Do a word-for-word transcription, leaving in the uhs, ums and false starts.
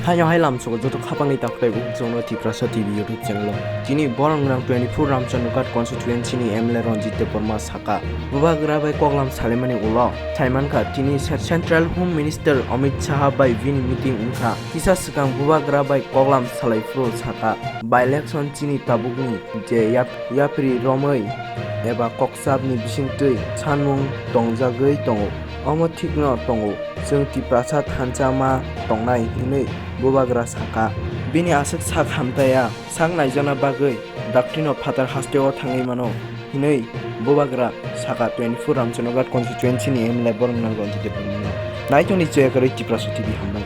Haino hai lamsogo joto khapangni takhwtai bukhuk chwngno Tiprasa T V YouTube channel o. Tini borok nang twenty-four Ramchandra Ghat constituency ni M L A Ranjit Debbarma saka, Bubagra bai koklam salaimani ulo. Saimankha, tini Central Home Minister Amit Shah bai bini meeting wngkha. Kisa swkang Bubagra bai koklam salai phuru saka, by election chini tabukni je yap-, yapri romwi eba kokchapni bisingtwi sanmung tongjagwi tongo. Omo thikno tongo, chwng Tiprasa thansa ma tongnai hinwi Bubagra saka. Bini aswk sak hamtaya sak naijakna bagwi dakti no phatar hasteo thangwi mano hinwi Bubagra saka twenty-four Ramchandra Ghat constituency ni M L A borok nang Ranjit Debbarma no. Naitongni chaya kwrwi Tiprasa T V hambai.